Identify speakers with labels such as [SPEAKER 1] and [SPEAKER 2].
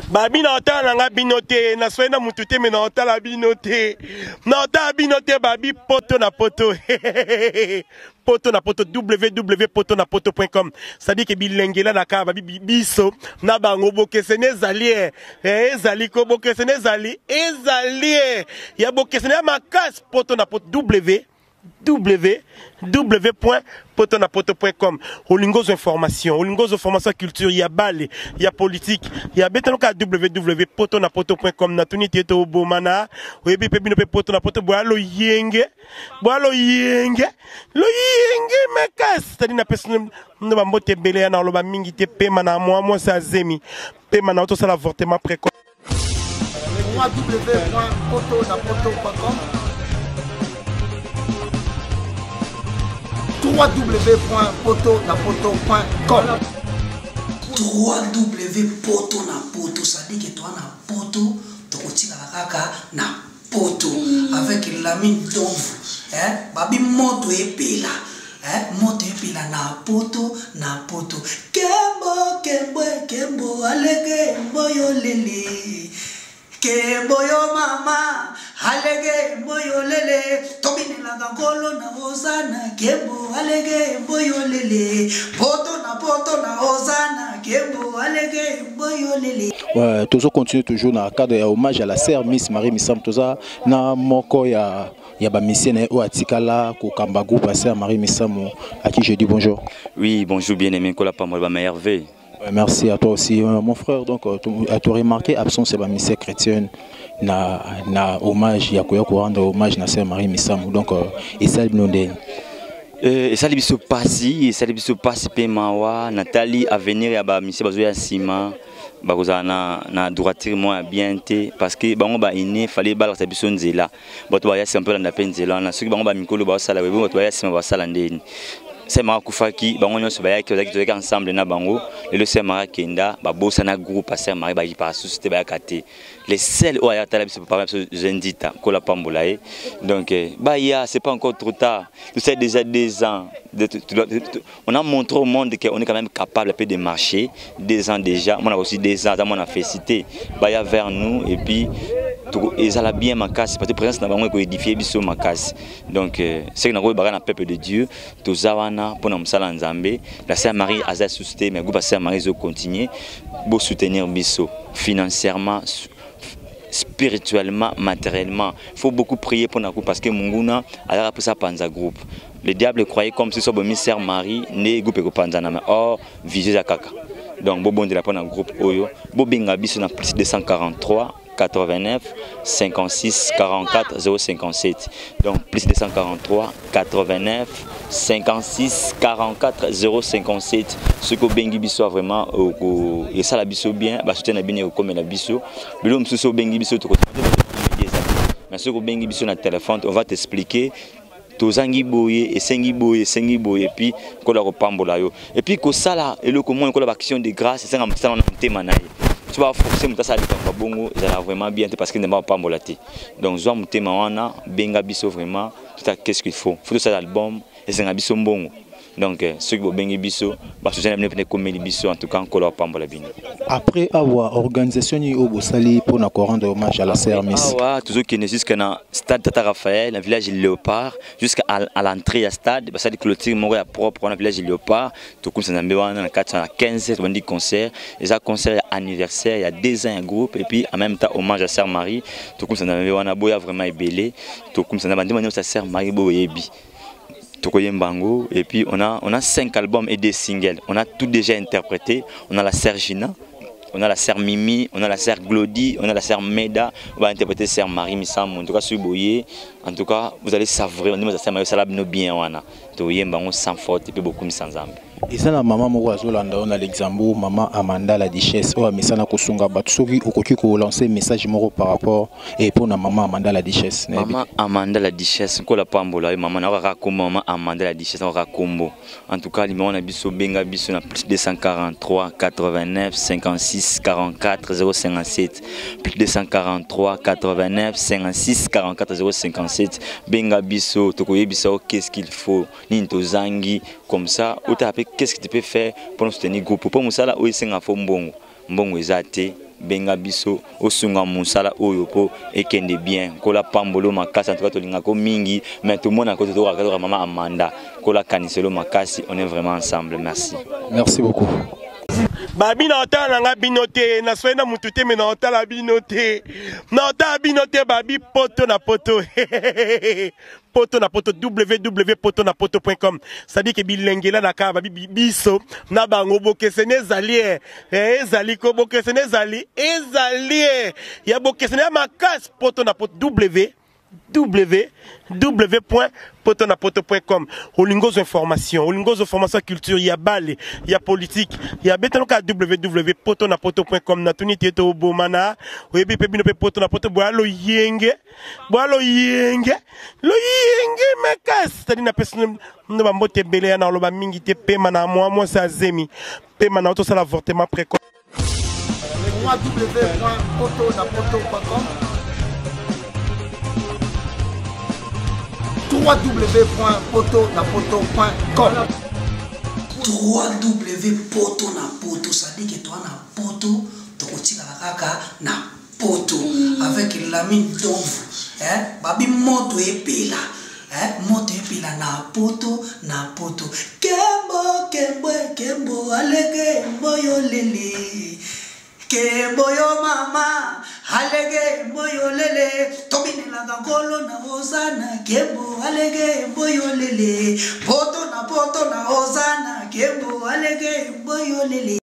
[SPEAKER 1] Babi na otala na nga bino te, na soyi na mutu te, mais na otala bino te. Na otala bino te, babi poto na poto. Poto na poto, www.potonapoto.com. C'est-à-dire que bilengela na ka babi biso na bango bokeseni ezali eh, eh, ezali ko bokeseni ezali ezali eh. Ya bokeseni ya makasi poto na poto w www.potonapoto.com. Olingi ozwa information, olingi ozwa formation ya culture, ya bale, ya politique, ya betano kaka www.potonapoto.com. Natuni te tobomana, oyebi mpe bino mpe poto na poto boya loyenge, boya loyenge, loyenge makasi. C'est-à-dire napesi no bambote ebele ya na oloba mingi te, pema na mwa mwasi azemi, pema na otosala avortement précoce.
[SPEAKER 2] www.potonapoto.com www.potonapoto.com
[SPEAKER 3] 3W poto na poto, c'est-à-dire que toi na poto tokotikala kaka na poto avec Lamine Domvu, hein, babi moto epela, hein, moto epela na poto na poto. Kembo kembo kembo alege mboyo lele, kembo yo mama alege mboyo lele, tobinelaka nkolo na ozana, kembo alege mboyo lele, poto na poto na ozana, kembo alege mboyo lele.
[SPEAKER 4] Ouais, toujours continue toujours dans le cadre ya hommage à la sœur Miss Marie Misamu, toza na moko ya ya ba mission na oyo atikala kokamba groupe ya sœur Marie Misamu, à qui je dis bonjour.
[SPEAKER 5] Oui, bonjour bien-aimé Nkola Pambola, ba Hervé.
[SPEAKER 4] Ouais, merci à toi aussi, mon frère. Donc, tu as remarqué absence de la mission chrétienne na, na hommage ya koya ko rendre hommage na sœur Marie Misamu. Donc, esali bino ndenge?
[SPEAKER 5] Esali biso pasi, esali biso pasi pe mawa. Nathalie avenir ya ba mission bazoya nsima bakozala na droiture moko ya bien te, parce que bango ba aîné fallait balakisa biso nzela, bato baya nsima mpe balanda mpe nzela wana. Soki bango ba mikolo basala boye, bato baya nsima basala ndeni? Sœur Marie akufaki, bango nyonso bayaki, tozalaki ensemble na bango. Lelo Sœur Marie akenda, babosana groupe ya Sœur Marie, bayaki par susu te, bayaka te. Les seuls oyo ayaka tala biso, papa biso Zendita, Nkola pambola ye. Donc, baya, c'est pas encore trop tard. Tout ça déjà 2 ans. On a montré au monde qu'on est quand même capable un peu de marcher. 2 ans déjà, moi on a aussi 2 ans, moi on a félicité. Baya vers nous et puis ezala bien makasi, parce que présence na bango édifier biso makasi. Donc, c'est que na ko na peuple de Dieu, toza wana pona mosala Nzambe. La sœur Marie aza suscité, mais groupe sœur Marie zo continuer bo soutenir biso financièrement, spirituellement, matériellement. Il faut beaucoup prier pour nous parce que munguna a pour ça panza groupe. Le diable croyait comme si so bomi sœur Marie né groupe ko panza na, mais or visé za kaka. Donc bo bondela pona groupe oyo, bo benga biso na plus 243 89 56 44 057. Donc plus 243 89 56 44 057. Ce que bengi biso vraiment au et ça la biso bien, ba soutien na bino comme la biso. Bilo mususu bengi biso to mais ce que bengi biso na téléphone, on va t'expliquer tozangi boye, esengi boye, esengi boye, et puis kola kopambola yo. Et puis kosala eloko moko kola action de grâce, esenga mosala na motema na ye. Tu vas forcer moto asala likambo ya bongo, ezala vraiment bien te parce que nzambe apambola te. Donc zwa motema wana, benga biso vraiment, tout à qu'est-ce qu'il faut. Faut tosala album, esenga biso mbongo. Donc, ceux qui bengi biso, ba soutien na bino pene komeli biso, en tout cas nkolo apambola bino.
[SPEAKER 4] Après awa organisation ni oyo bosali pour na rendre hommage à la sœur Miss.
[SPEAKER 5] Awa tozokende jusqu'à na stade Tata Raphaël, na village Léopard, jusqu'à à l'entrée ya stade, basali clôture moko ya propre na village Léopard, tokumisa Nzambe wana na 415 tobandi concert, eza concert ya anniversaire ya 2 ans ya groupe et puis en même temps hommage à sœur Marie, tokumisa Nzambe wana boya vraiment ebele, tokumisa Nzambe ndima nyonso ya sœur Marie boyebi. Tokoyembango, et puis on a 5 albums et 2 singles. On a tout déjà interprété. On a la sœur Gina, on a la sœur Mimi, on a la sœur Glody, on a la sœur Meda. On va interpréter sœur Marie Misamu. En tout cas, sur Boyer, en tout cas, vous allez savourer. On est sœur Marie, ça va bien. Tokoyembango sans faute et puis beaucoup sans Nzambe.
[SPEAKER 4] Eza na mama moko azolanda yo na Luxembourg, mama Amanda la Duchesse, oyo amesana kosunga bato. Soki okoki kolancer message moko par rapport et pour na mama Amanda la Duchesse, nayebi
[SPEAKER 5] Mama
[SPEAKER 4] te.
[SPEAKER 5] Amanda la Duchesse, nkola pambola yo mama, na kaka kombo mama Amanda la Duchesse, na kaka kombo. En tout cas, numéro na biso benga biso na plus 243 89 56 44 057, plus 243 89 56 44 057. Benga biso tokoyebisa yo qu'est-ce qu'il faut, nini tozangi, comme ça ota pe qu'est-ce que tu peux faire pour nous soutenir groupe. Pour mosala oyo esenga fo mbongo, mbongo eza te. Benga biso osunga mosala oyo mpo ekende bien. Kola pambolo makasi, en tout cas tolingako mingi, mais tomona ko tokaka mama Amanda. Kola kaniselo makasi, on est vraiment ensemble. Merci.
[SPEAKER 4] Merci beaucoup.
[SPEAKER 1] Babi na otala na nga bino te, naswai na mutu te, me na otala bino te, na otala bino te. Babi poto na poto, poto na poto, www poto na poto.com, c'est-à-dire que bilengela na kaka babi biso na bango bokeseni ezali e ezali ko bokeseni ezali ezali e ya bokeseni ya makasi. Poto na poto, w www.potonapoto.com. Olingi ozwa information, olingi ozwa information ya culture, ya bale, ya politique, ya betanoka, www potonapoto.com. Natuni te tobomana, oyebi mpe bino mpe poto na poto boya loyenge, boya loyenge, loyenge makasi. C'est-à-dire napesi no bambote ebele ya na oloba mingi te. Pema na mwa mwasi azemi, pema na otosala avortement précoce.
[SPEAKER 2] www.potonapoto.com, www.potonapoto.com.
[SPEAKER 3] 3W poto na poto, c'est-à-dire que toa na poto, tokotikala kaka na poto avec Lamine Donvu, eh? Babi moto epela, eh? Moto epela na poto na poto. Kembo kembo kembo alege mboyo lele, kembo yo mama alege mboyo lele, tobinelaka nkolo na ozana. Kembo alege mboyo lele, poto na poto na ozana, kembo alege mboyo lele.